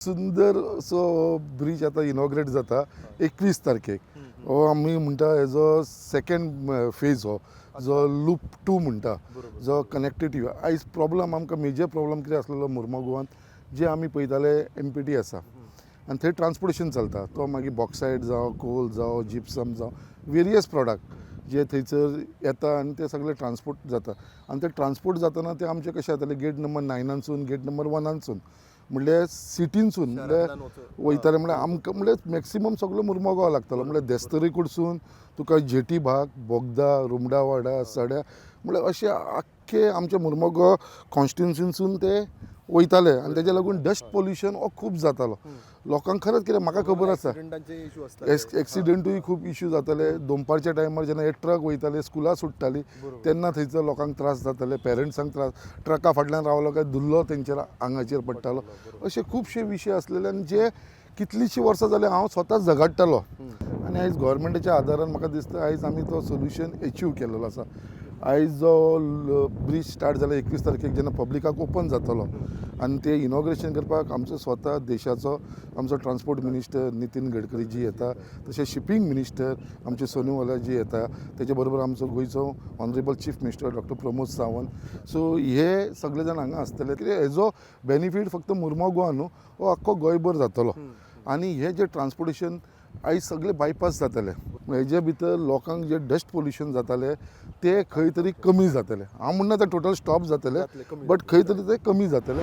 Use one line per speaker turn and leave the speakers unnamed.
सुंदर असो ब्रीज आतां इनॉग्रेट जाता 21 तारखेक. हो आमी म्हणटा हेजो सेकंड फेज, हो जो लूप टू म्हणटा, जो कनेक्टिविटी. आयज प्रॉब्लम आमकां, मेजर प्रॉब्लम कितें आसलेलो मुर्मगांवांत, जे आमी पळयताले, एमपीटी आसा आनी थंय ट्रान्सपोर्टेशन चलता. तो मागीर बॉक्सायड जावं, कोल जावं, जिप्सम जावं, वेरियस प्रोडक्ट जे थंयसर येता आनी ते सगळे ट्रान्सपोर्ट जाता. आनी ते ट्रान्सपोर्ट जातना ते आमचे कशें जाताले, गेट नंबर 9नानसून, गेट नंबर 1नानसून, म्हणल्यार सिटीनसून, म्हणल्यार
शहरांतल्यान
वयताले. म्हणल्यार आमकां, म्हणल्यार मॅक्सिमम सगलो मुर्मगांव लागतालो. म्हणल्यार देस्तरी कडसून तुका जेटी भाग, बोगदा, रुमडावाडा, सड्या, म्हणल्यार अशे आख्खे आमच्या मुर्मगांव कॉन्स्टिट्युन्सीनसून ते वयताले. आनी तेज्या लागून डस्ट पोल्युशन हो खूब जातालो लोकांक. खरेंच कितें म्हाका खबर आसा.
ऍक्सिडेंटांचे इशू असतात.
एक्सिडंटूय खूब इश्यू जाताले. दनपारच्या टायमार जेन्ना हे ट्रक वयताले, स्कुलां सुट्टाली, तेन्ना थंयसर लोकांक त्रास जाताले, पेरंट्सांक त्रास. ट्रका फाटल्यान रावलो काय धुल्लो तेंचेर आंगाचेर पडटालो. अशे खुबशे विशय आसलेले आनी जे कितलींशीं वर्सां जालीं हांव स्वता झगडटालो. आनी आयज गोवोरमेंटाच्या आदारान म्हाका दिसता आयज आमी तो सोल्युशन एचीव केलेलो आसा. आयज जो ब्रीज स्टार्ट जाला, 21 तारखेक जेन्ना पब्लिकाक ओपन जातलो आनी ते इनॉग्रेशन करपाक आमचो स्वता देशाचो आमचो ट्रान्सपोर्ट मिनिस्टर नितीन गडकरीजी येता, तशें शिपींग मिनिस्टर आमचे सोनोवालाजी येता, तेजे बरोबर आमचो गोंयचो honourable chief minister doctor Pramod Sawant. So हे सगळे जाण हांगा आसतले. कित्याक हेजो बेनिफीट फक्त मुर्मो गोवा न्हू, हो आख्खो गोंयभर जातलो. आनी हे जे ट्रान्सपोर्टेशन आयज सगळे बायपास जातले, हेजे भितर लोकांक जे डस्ट पोल्युशन जाताले ते खंय तरी कमी जातले. हांव म्हणना ते टोटल स्टॉप जातले,
जातले, कमी.
बट खंय तरी ते कमी जातले.